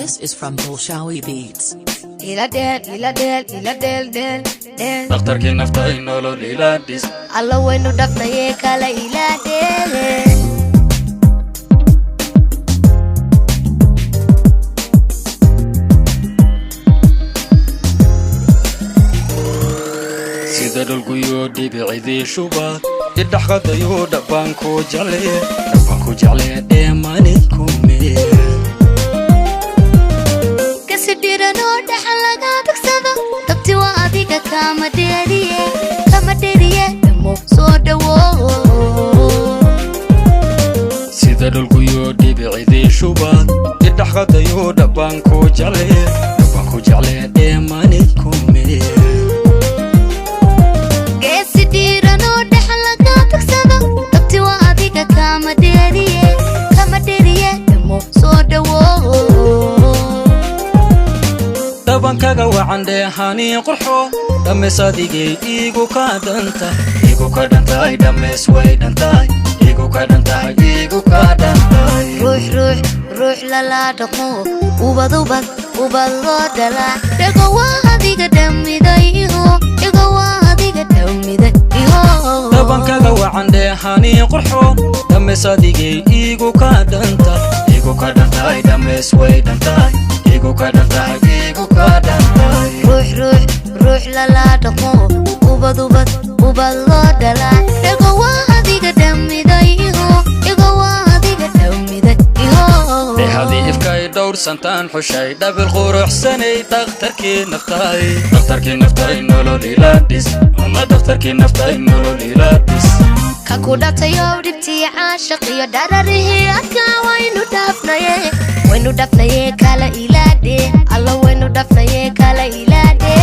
This is from Bolshawi Beats. Ila dheel, ila dheel, ila dheel, dheel, dheel. Dhakhtarkii nafta nolol ila dhis. Alla waynu dhafnaye, kala ila dheele. Sida dhulguyo dhibicidii shubaad idhaxqadayo, dhabbaan ku jecle, dhabbaan ku jecle, dheemani kume. Kasi dhiranoo dhaxan laga tagsado, dabti waa adiga, kama dheeriye, kama dheeriye, dhamo soo dhawo. Sida dhulguyo dhibicidii shubaad idhaxqadayo, dhabbaan ku jecle, dhabbaan ku jecle, dheemani kume. Geesi dhiiranoo dhaxan laga tagsado, dabti waa adiga, kama dheeriye, kama dheeriye, dhamo soo dhawo. Dhabankaga wacan dheehanii qurxo, dhammays adigay iigu ka dhanta, iigu ka dhantahay, dhammays way dhantahay, iigu ka dhantahay, iigu ka dhantahay. Ruux ruux ruux lala dhaqmo, ubad ubad ubad loo dhalaa, dhego waa adiga dhamiday iho, dhego waa adiga dhamiday iho. Dhabankaga wacan dheehanii qurxo, dhammays adigay iigu ka dhanta, iigu ka dhantahay, dhammays way dhantahay, iigu ka dhantahay, iigu ka dhantahay. Ruux ruux ruux lala dhaqmo, ubad ubad ubad loo dhalaa, dhego waa adiga dhamiday iho, dhego waa adiga dhamiday iho. Dhehadii ifkay dhowrsantaan xushay, dhabil quruxsanay, dhakhtarkii naftaay, dhakhtarkii naftaay, nolol ila dhis ama dhakhtarkii naftaay, nolol ila dhis. Ka ku dhatayow dhibtii caashaq iyo dhararihii adkaa, waynu dhaafnaye, waynu dhafnaye, kala ilaadhe, alla waynu dhafnaye, kala ilaadhe.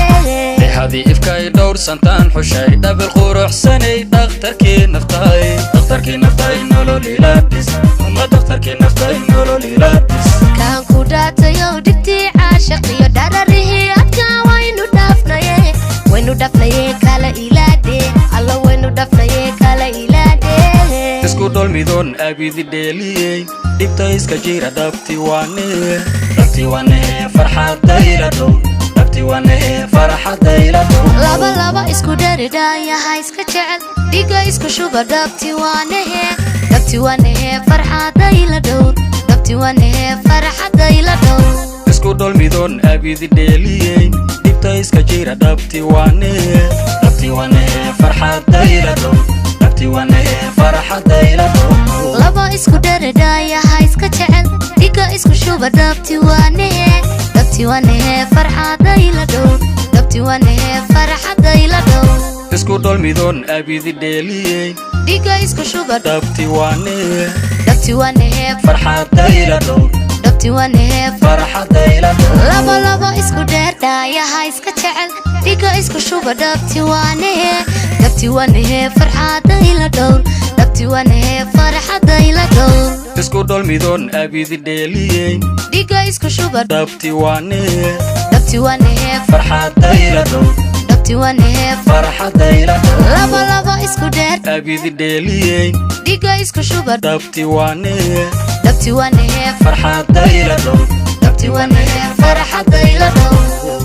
Dhehadii ifkay dhowrsantaan xushay, dhabil quruxsanay, dhakhtarkii naftaay, dhakhtarkii naftaay, nolol ila dhis ama dhakhtarkii naftaay, nolol ila dhis. Kaan ku dhatayow dhibtii caashaq iyo dhararihii adkaa, waynu dhaafnaye, waynu dhafnaye, kala ilaadhe, alla waynu dhafnaye, kala ilaadhe. Isku dholmidoon abidi dheeliyey, dhibta iska jira, dhabti waane, dhabti waane, farxadayla dhow, dhabti waane, farxadayla dhow. Laba laba isku dharidhaayaha iska jecel, dhiga isku shuba, dhabti waanahe, dhabti waanahe, farxadayla dhowr, dhabti waanahe, farxadayla dhowr. Isku dholmidoon abidi dheeliyey, dhibta iska jira, dhabti waane, dhabti waane, farxadayla dhow, dhabti waane, farxadayla dhow. Laba isku dharidhaayaha iska jecel, dhiga isku shuba, dhabti waanahe, dhabti waanahe, farxadayla dhowr, dhabti waanahe, farxadayla dhowr. Isku dholmidoon abidi dheeliyey, dhiga isku shuba, dhabti waane, dhabti waanahe, farxadayla dhow, dhabti waanahe, farxadayla dhow. Laba laba isku dheerdhaayaha iska jecel, dhiga isku shuba, dhabti waanahe, dhabti waanahe, farxadayla dhowr, dhabti waanahe, farxadayla dhowr. Isku dholmidoon abidi dheeliyey, dhiga isku shuba, dhabti waane, dhabti waanahe, farxadayla dhow, dhabti waanahe, farxadayla dhow. Laba laba isku dheer abidi dheeliyey, dhiga isku shuba, dhabti waane, dhabti waanahe, farxadayla dhow, dhabti waanahe, farxadayla dhowr.